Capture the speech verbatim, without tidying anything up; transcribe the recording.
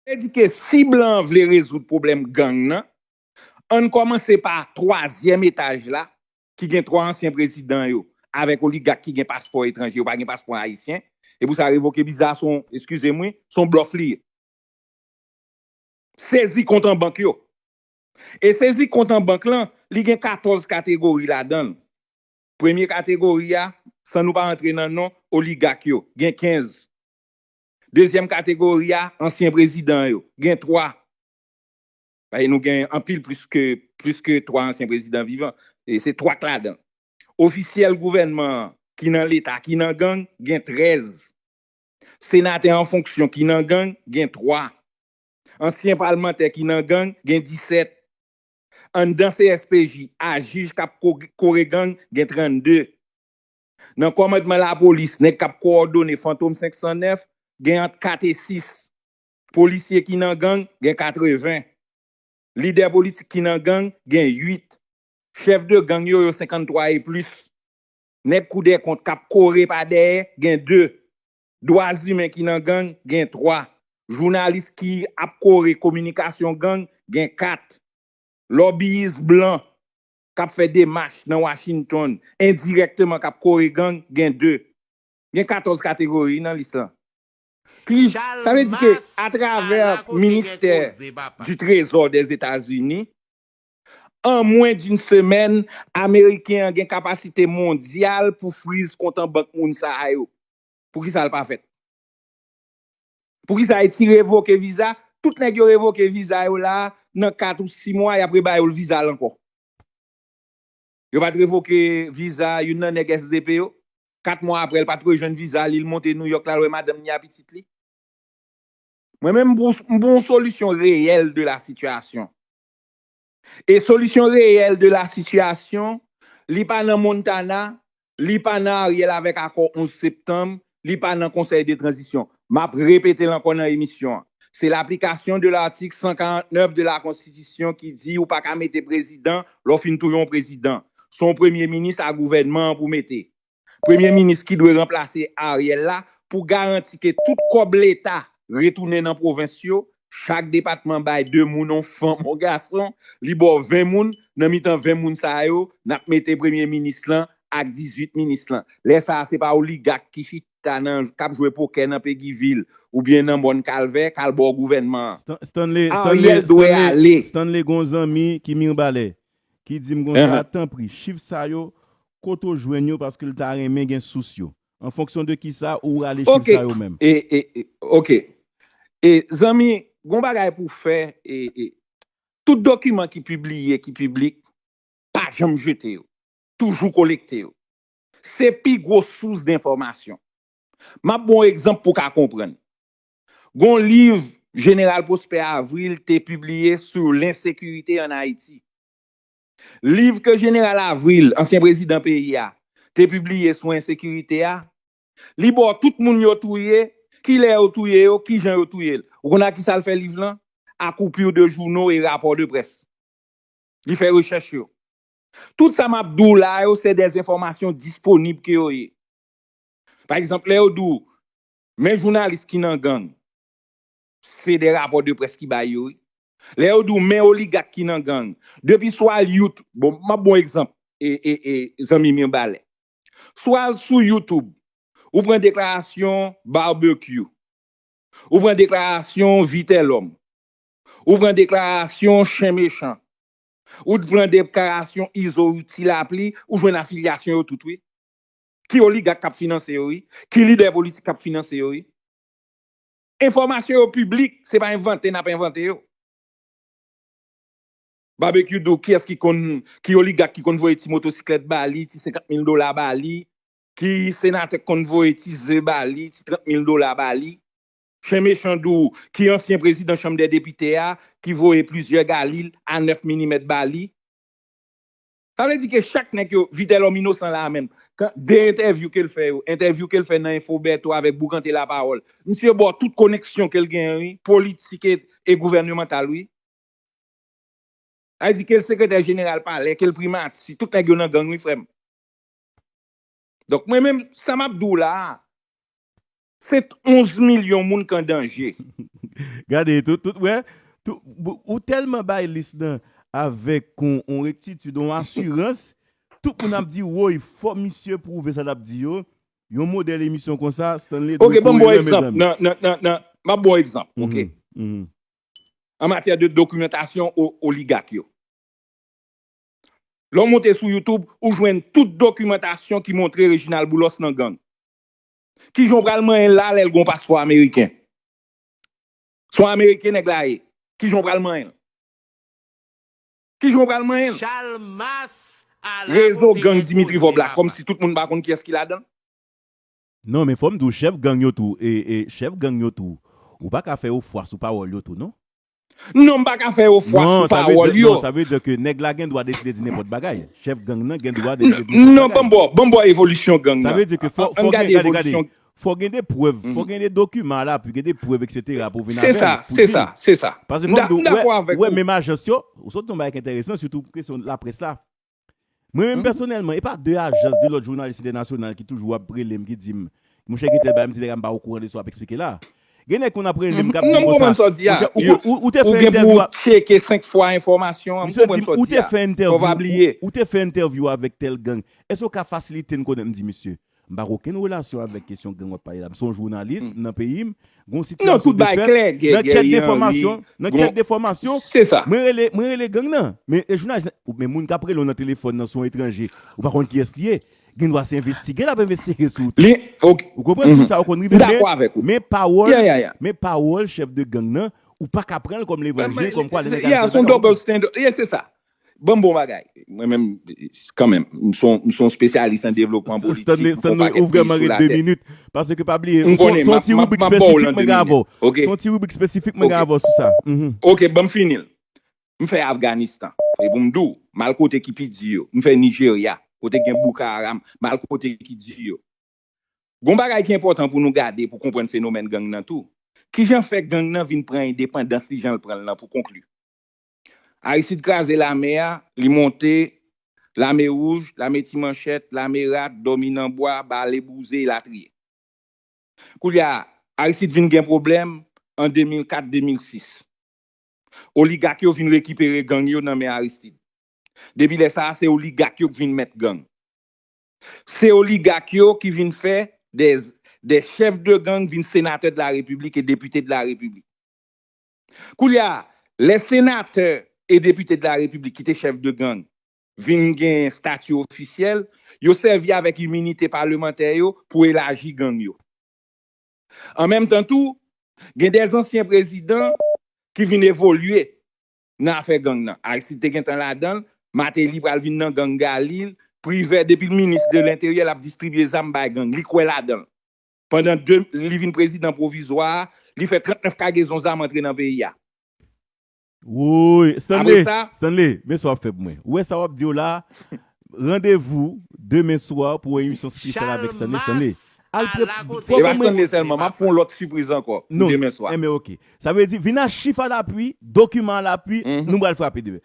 Sa vle di ke si blan an vle rezoud pwoblèm gang nan, ann kòmanse pa twazyèm etaj la, ki gen twa ansyen prezidan yo, avèk oligak ki gen paspò etranje, yo pa gen paspò ayisyen. E pou sa revoke viza, se yon, eskize m wi, se yon blòf li ye. Sezi kont an bank yo. E sezi kont an bank lan, li gen katòz kategori ladan l. Premye kategori a, san nou pa rantre nan non, oligak yo, gen kenz. Dezyèm kategori a, ansyen prezidan yo, gen twa. Paske nou gen anpil plis ke, plis ke twa ansyen prezidan vivan. E se twa k ladan. Ofisyèl gouvènman an ki nan Leta, ki nan gang, gen trèz. Senatè an fonksyon ki nan gang, gen twa. Ansyen palmantè ki nan gang, gen disèt. Anndan C S P J, a jij k ap ko-, kore gang, gen trannde. Nan kòmandman lapolis, nèg k ap kowòdone Fantom senk san nèf, gen ant kat e sis. Polisye ki nan gang, gen katreven. Lidè politik ki nan gang, gen uit. Chèf de gang yo, yo senkanntwa e plis. Nèg Kou dè Kont k ap kore pa dèyè, gen de. Dwa imen ki nan gang, gen twa. Jounalis ki ap kore kominikasyon gang, gen kat. Lòbiyis blan k ap fè demach nan Washington, endirèkteman k ap kore gang, gen de. Gen katòz kategori nan lis lan. Ki, sa vle di ke, atravè ministè du Trésor des États-Unis, an mwen d'une semaine, Ameriken an gen kapasite mondyal pou friz kont an bank moun sa a yo. Poukisa l pa fèt? Poukisa Ayiti revoke viza? Tout nèg yo revoke viza yo la, nan kat ou sis mwa, y ap rebay yo viza l ankò. Yo pa t revoke viza youn nan nèg S D P yo? Kat mwa apre, l pa t rejwenn viza li, l monte Nouyòk la, l wè madanm li a pitit li. Mwen menm, m pou, m pou yon solisyon reyèl de la sitiyasyon. E solisyon reyèl de la sitiyasyon, li pa nan Montana, li pa nan Ariel avèk akò onz septanm, li pa nan konsèy de tranzisyon. M ap repete l ankò nan emisyon an. Se laplikasyon de l'article cent quarante-neuf de la Constitution ki di ou pa ka mete prezidan lè w fin touye yon prezidan. Se yon premye minis a gouvènman an pou mete. Premye minis ki dwe ranplase Ariel la pou garanti ke tout kòb Leta retounen nan pwovens yo, chak depatman bay de moun, yon fanm, yon gason, li ba w ven moun, nan mitan ven moun sa yo, n ap mete premye minis lan ak dizuit minis lan. Lè sa a, se pa oligak ki chita nan, k ap jwe pokè nan Peguy Ville oubyen nan Mòn Kalvè k al ba w gouvènman an. Stan-, Stanley, Stanley, Ariel dwe Stanley, ale. Stanley gon zanmi ki Mirbalè, ki di m konsa, tanpri, chif sa yo, kote w jwenn yo, paske l ta renmen gen sous yo. An fonksyon de kisa ou rale chif sa yo menm? E, e, e, ok. E, zanmi, gon bagay pou fè, e, e, tout dokiman ki pibliye, ki piblik, pa janm jete yo. Toujou kolekte yo. Se pi gwo sous denfòmasyon. M ap ba w egzanp pou w ka konprann. Gon liv Jeneral Prosper Avril te pibliye sou lensekirite ann Ayiti. Liv ke Jeneral Avril, ansyen prezidan peyi a, te pibliye sou ensekirite a, li ba w tout moun yo touye, kilè yo touye yo, kijan yo touye l. Ou konn ak kisa l fè liv lan? A koupir de journaux e rapò de près. Li fè rechèch yo. Tout sa m ap di w la yo, se dè enfòmasyon disponib ke yo ye. Pa egzanp, lè yo di w, men jounalis ki nan gang, se dè rapò de près ki bay yo, wi. Lè yo di w, men oligak ki nan gang, depi swa YouTube, bon, m ap ba w egzanp, e, e, e, zanmi Mirbalè. Swa sou YouTube, ou pran deklarasyon Barbecue, ou pran deklarasyon Vitelhomme, ou pran deklarasyon Chen Mechan, ou pran deklarasyon Izo Ti Lapli, ou jwenn afilyasyon yo tout, wi. Ki oligak k ap finanse yo, wi. Ki lidè politik k ap finanse yo, wi. Enfòmasyon yo piblik, se pa envante n ap envante yo. Barbecue di w kiyès ki konn, ki oligak ki konn voye ti motosiklèt ba li, ti senkant mil dola ba li, ki senatè k konn voye ti ze ba li, ti trant mil dola ba li. Chen Mechan di w ki ansyen prezidan Chanm dè Depite a ki voye plizyè galil a nèf milimèt ba li. Sa vle di ke chak nèg yo, Vitelhomme inosan la menm, kan, de entèvyou ke l fè yo, entèvyou ke l fè nan Info Bertho avèk Boukante Lapawòl, misye ba w tout koneksyon ke l genyen, wi, politik e, e gouvènemantal, wi. Sa vle di ke l sekretè jeneral palè, ke l primati, tout nèg yo nan gang, wi, frè m. Donk, mwen menm, sa m ap di w la a, Se onz milyon moun k an danje. Gade, tout, tout, wè, tout, ou, ou tèlman bay lis nan avèk yon, yon rektitid, yon asirans, tout moun ap di, woy, fò misye pwouve sa l ap di yo. Yon modèl emisyon konsa, Stanley dwe Ok, ban m kouri ba w nan, egzanp. mezanmi. Nan, nan, nan, nan, m ap ba w egzanp, ok? Mhm, mhm. An matyè de dokimantasyon o- oligak yo. Lè w monte sou YouTube, ou jwenn tout dokimantasyon ki montre Reginald Boulos nan gang. Kijan w pral manyen l la lè l gon paspò ameriken? Se yon ameriken nèg la ye. Kijan w pral manyen l? Kijan w pral manyen l? Chalmas a la Rezo gang kote Dimitri poze Vob la, papa. Kòmsi tout moun pa konn kiyès ki ladan l. Non, men fò m di w, chèf gang yo tou, e, e chèf gang yo tou, ou pa ka fè yo fwa sou pawòl yo tou, non? Non, m pa ka fè yo fwa Non, sou sa vle di, pawòl yo. Non, sa vle di ke nèg la gen dwa deside di nenpòt bagay. Chèf gang nan gen dwa deside di nenpòt Non, bagay. Ban m ba w, ban m ba w evolisyon gang Sa nan. vle di ke fò, An- an fò gade gen, gade, gade, evolisyon. Fò gen de prèv, fò gen de dokiman a lapui, gen de prèv, et cetera pou vin Se avè sa, l, pou se di. sa, se sa. Paske M fò da- m di w, m dakò wè, avèk wè, ou. Menm ajans yo, ou sot yon bagay ki enteresan, sitou pou kesyon laprès la. Mwen menm pèsonèlman, e pa de ajans, de lòt jounalis entènasyonal ki toujou ap rele m, ki di m, monchè, gen tèl bagay, m di nèg la m pa okouran de sa w ap eksplike la. Gen nèg konn ap rele m, k ap di Non, m m konprann konsa, sa w di a. monchè, ou, Yo- ou, ou te Ou fè gen pou entèvyou w tcheke senk fwa enfòmasyon an. M Misye di konprann m, sa w ou di te a. fè Fò entèvyou, pa bliye. ou te fè entèvyou avèk tèl gang. Èske w ka fasilite n konnen? M di, misye, m pa gen okenn relasyon avèk kesyon gang w ap pale la. M se yon jounalis nan peyi m. Gon Non, sitiyasyon tout de bagay fèt. klè, gen Nan kèt gen denfòmasyon, nan gon- kèt denfòmasyon, Se sa. mwen rele, mwen rele gang nan. Men e jounalis, men moun k ap rele w nan telefòn nan se yon etranje. Ou pa konn kiyès li ye. Gen dwa se envestige, l ap envestige sou ou tou. Li, ok. Ou konprann? Tout sa ou konn rive, M dakò avèk ou. Men pawòl, Yeah, yeah, yeah. Men pawòl chèf de gang nan, ou pa ka pran l kòm levanjil, kòm kwa Yeah, se yon double standard. Yeah, se sa. Ban m bon bagay. Mwen menm, kanmenm, m se yon- m se yon espesyalis an devlopman politik. Stanley, Stanley, ou vrèman ret de minit. Paske pa bliye, se yon ti ribrik espesifik mwen gen avè w. Se yon ti ribrik espesifik mwen gen avè w sou sa. Ok, ban m fini l. M fè Afganistan. E pou m di w, m al kote ki pi di yo. M fè Nijerya, kote gen Boko Haram. M al kote ki di yo. Gon bagay ki enpòtan pou nou gade pou konprann fenomèn gang nan tou. Kijan fè gang nan vin pran endepandans li jan l pran l nan pou konkli? Aristide kraze lame a, li monte, lame wouj, lame ti manchèt, lame rat, dòmi nan bwa, bale bouze, elatriye. Koulye a, Aristide vin gen pwoblèm an de mil kat, de mil sis. Oligak yo vin rekipere gang yo nan men Aristide. Depi lè sa a, se oligak yo k vin mèt gang. Se oligak yo ki vin fè des, des chefs de gang vin senatè de la repiblik e depite de la repiblik. Koulye a, lè senatè e depite de la repiblik ki te chèf de gang vin gen stati ofisyèl, yo sèvi avèk iminite palemantè yo pou elaji gang yo. An menm tan tou, gen de zansyen prezidan ki vin evolye nan afè gang nan. Aristide te gentan ladan l, Martelly pral vin nan gang Galil, Privè depi l minis de lenteryè l ap distribye zam bay gang, li kwè ladan l. Pandan de, li vin prezidan pwovizwa a, li fè trannèf kagezon zam antre nan peyi a. Woy, Apre Stanley, sa, Stanley, men sa w ap fè pou mwen. Ou wè sa w ap di w la, randevou demen swa pou yon emisyon espesyal avèk Stanley. Stanley, al pre- Chalmas fò e pa pou mwen Stanley sèlman, m ap fè yon lòt sipriz ankò pou Non, demen swa. Enben, ok. Sa vle di, vin ak chif alapui, dokiman alapui, Mhm. nou pral frape demen.